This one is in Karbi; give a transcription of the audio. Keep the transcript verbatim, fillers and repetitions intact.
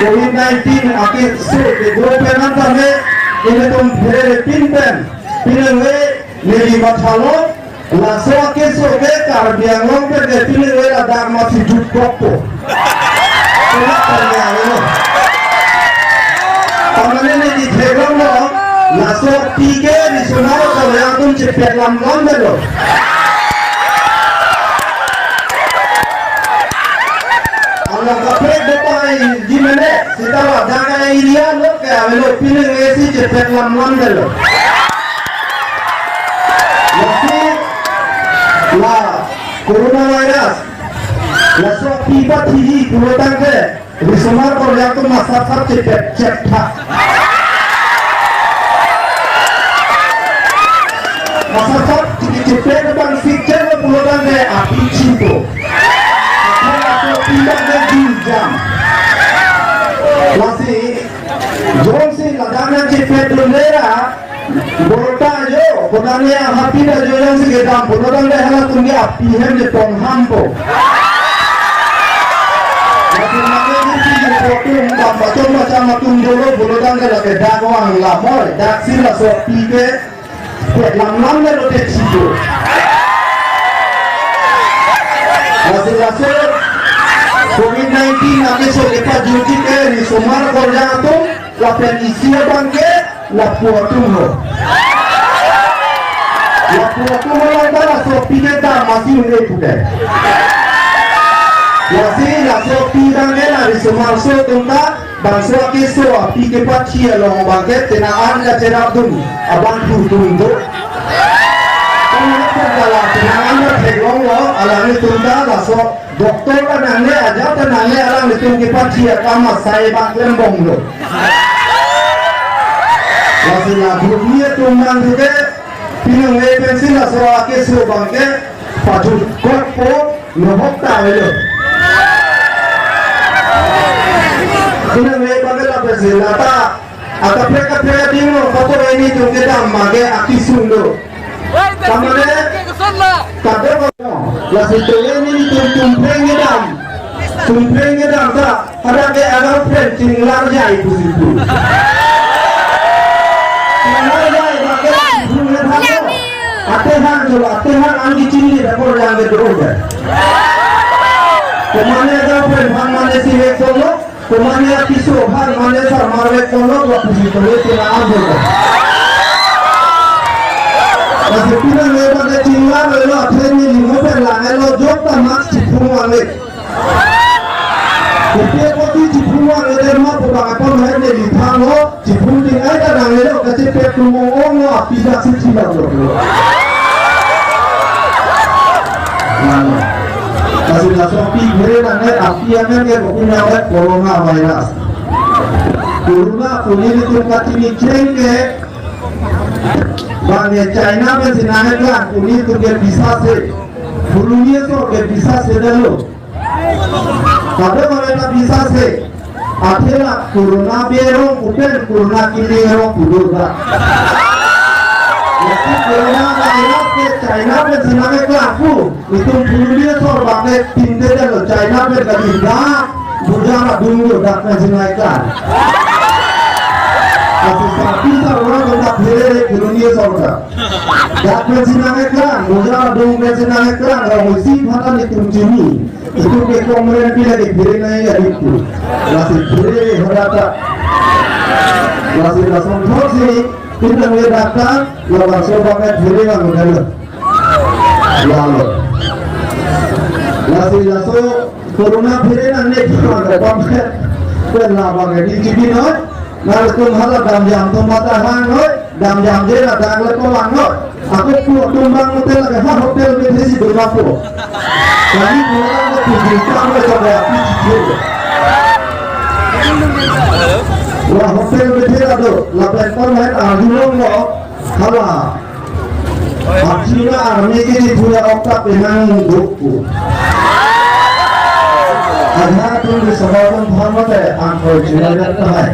Covid nineteen akeso kedo pen an tame, ilitum pherere pin pen, pinangve neli mathalo, laso akeso ke Karbi Anglong pen ke pinangve ladak masi jutkokpo. Kena tanya lo. Tamane neli theklonglo, laso api ke risomar Karbi atum chepet lamlam detlo. Along kaprek dopai di mene, sita ladak area lo ke avelo, pinangve si chepet lamlam detlo. Lasi la coronavirus, laso api pathi pulo tangte, risomar Karbi atum masap sap chepet cheptha. Masap sap chepet bang sikchen lo pulo tangte api chipo. Athema laso api bang ke jinjam. Lasi jongsi ladak nangchepet dunde ra, borta jo, konane ahapi ta jo jongsi kedam pulo tangte halatum ke api hem je ponghampo. Latum nangke nisi je potum dam bachom bacham atum dolo pulo tangte lake dak vang lamoi, daksi laso api ke pet lamlam detlo te chipo. Lasi laso Covid nineteen akeso kepajutji ke risomar Karbi atum, lapen isi abang ke lapu atum lo. Lapu atum lo ta laso api ke dam masi un-e puke. Lasi laso api abang ke la risomarso atum ta, bangso akeso api kepathi along abang ke tenang an kacherapdun abang thudun do. Kan kala tenang an ta theklonglo, alanglitum ta laso doctor ta nangne, ajat ta nangne, alanglitum kepathi akam asai abang klembomlo. Lasi la group ni atum nang ke, pinangve pensi laso akeso abang ke pajutkokpo, nohok ta avelo. Pinangve abang ke la pensi lata akaprek kaprek ading lo, pato ini tum kedam mage akisung lo. Tamane, kadokave, lasi tole nelitum Tumpreng kedam. Tumpreng kedam ta, hadak ke a-girlfriend chinglar jai pusi pu. Chinglar jai, bang ke la Tumpreng kedam lo. Ate hang jo, ate hang an kechingli da kor yang ke do de. Komane a-girlfriend bang mane si vek solo. Komane apiso bang mane sarmar vek kono dua pusi tole tina ambo. Lasi pinangve abang ke chinglar lo, athe neli mo pen lang lo, jok ta mask chiphung vangve. Kopi apotsi chiphung vangve ma pu bang apot hai neli thanlo, chiphung ting ai ta nangle lo, kachepet tum ong ong lo, api daksi chilang lo. Nang. Lasi laso api phere nangne, api amen ke kopi nang coronavirus. Corona pu nelitum kachini cheng ke, bang ke China pensi nangkeklang pu nelitum ke bisase. Puluni so ke bisase detlo. Kadokave ta bisase. Athe la corona berong pu pen corona kiling rong pu do ta. Lasi coronavirus ke China pensi nangkeklang pu. Itum puluni asor bang ke tinte detlo, China pen kali dak bojar adung lo, dak pensi nangkeklang. Lasi sarpi sar orang dak pherere puluni asor ta. Dak pensi nangkeklang, bojar adung pensi nangkeklang, rong isi pharan itum chini. Itum ke kongren pila ke phere nangji adik tu. Lasi pherere hadak ta. Lasi lason thotsi, pinangve dak ta, labangso bang ke phere nang lo. Lalo. Lasi laso corona phere nangne kipang ke pam ke. Pen labang ke di chibi noi. Nangtum hala damjam atum mata hang noi. Damjamde ladak le ko lang noi. Ako pu atum bang hotel lake ha hotel bethe si dona po. Kali pulang ke tujuh jam le coba api chichir. Wah hotel bethe la do. Lapen kon lain arjulong lo. Hala. Achina army ke di punya okta penang dukku. Adha tum di sabab tum thamate angkoi china dak tahai.